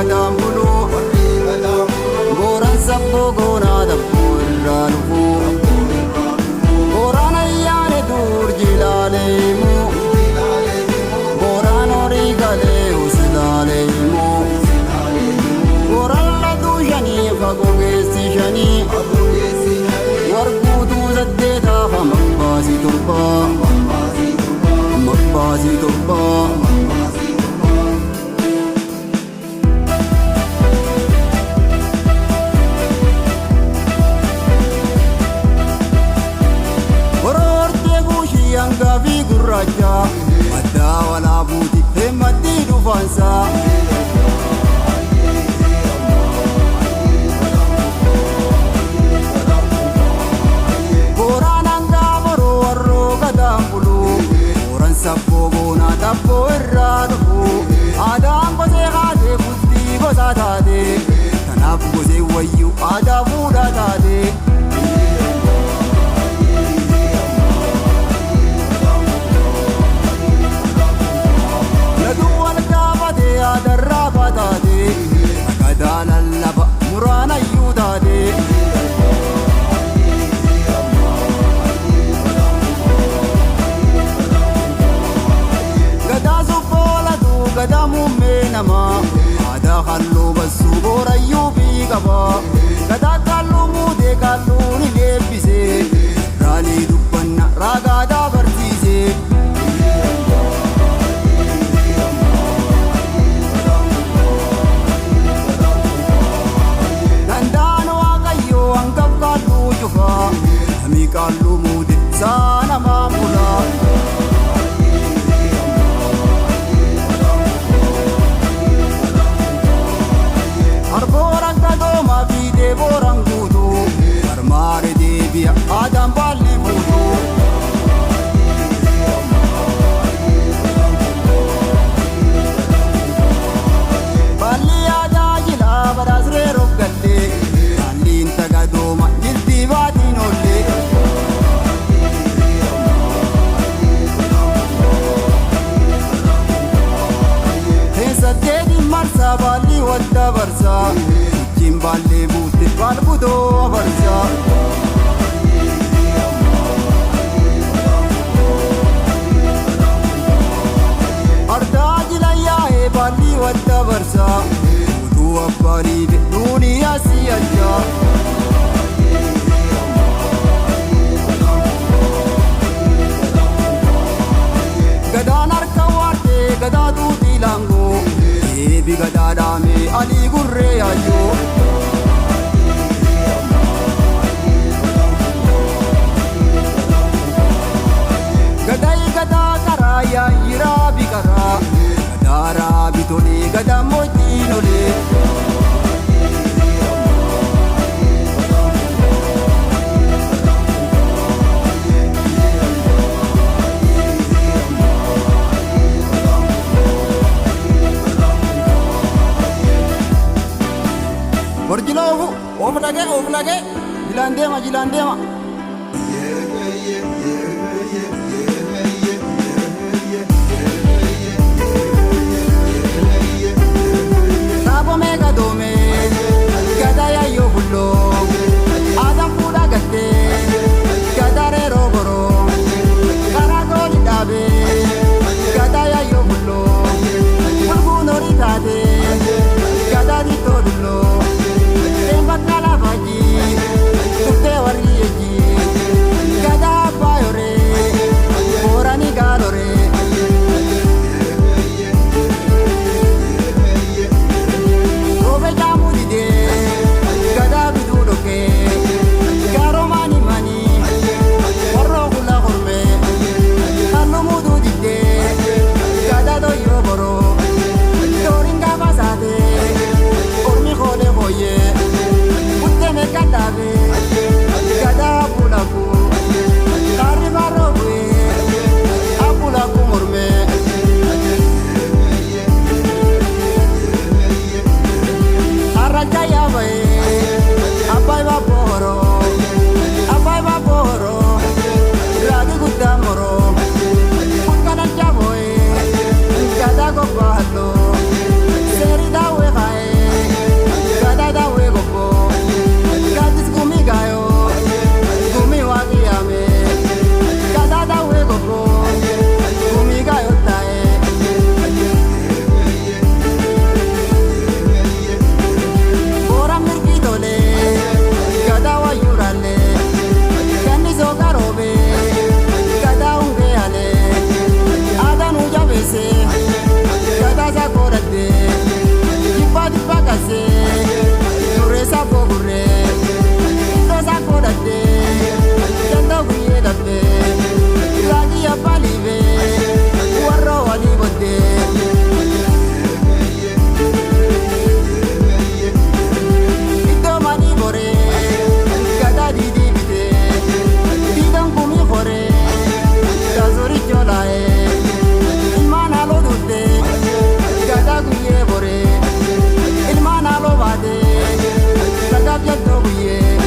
gadaan buluu. Booraan sabboo goonaa dabboo irraa dhufuu. Booraan ayyaane dur jilaalee himuu. Booraan horii galee usilaalee himuu. Booraan latuu shanii fagoo geessi shanii. Warguutuu saddeetaa hamabbaasii torbaa. Mabbaasii torbaa. Horoortee guushii hangaa fi gurraacha. Maddaa walaabuuti heemmaddii dhufaansaa. Booraan hangaa boroo warroo gadaan buluu. Booraan sabboo boonaa tabboo irraa dhufuu. Aadaan gosee haatee bultii gosaa taate. Kanaaf gosee wayyuu aadaa fuudhaa taate. Latuu wal gaafatee aadarraa bataate. Sagadaa lallaba muraan hayyuu taate. Gadaa subboo gadaa muummee namaa. Aadaa halluu bassuu boorayyuu bii qabaa. Gadaa qalluu muudee qalluu ni leebbisee. Raalii dubbanna raagaadaa barsiisee. Dandaan waaqayyoo hangaf qaalluu cufaa. Namni qaalluu muude isaa namaan bulaa. Arbooraan kadoomaa fiidee booraan guutuu. Marmaare deebi'a aadaan baalli fuutuu. Baalli aadaa jilaa badhaasree roggallee. Baalliin tagadooma jiltii baatiin oollee. Saddeetiin marsaa baalli wadda barsaa. Ijjiin baallee buutte baal butoo abarsaa. Ardaa jila yaa'ee baalli wadda barsaa. Utuu abbaa dhiibe duuni asii achaa. Gadaan harka waartee gadaa tuutii laangoo. Deebi gadaa dhaamee alii gurree yaayyoo. Gadaa gadaa karaa yaayiraa biqaraa. Gadaa raabi tolee gadaa mootiin olee. Horjiloofu of dhagee of dhagee jilaan deema jilaan deema. Saafo meeqa doome gadaa yaayyoo bulloo aadaan fuudhaa gattee gadaa reeroo boroo karaa gooli dhaabee gadaa yaayyoo bulloo bulguun horii taatee gadaa dittoo dulloo seenfakka lafaajii tuftee warri ejjii gadaa abbaa yoree Iyyee.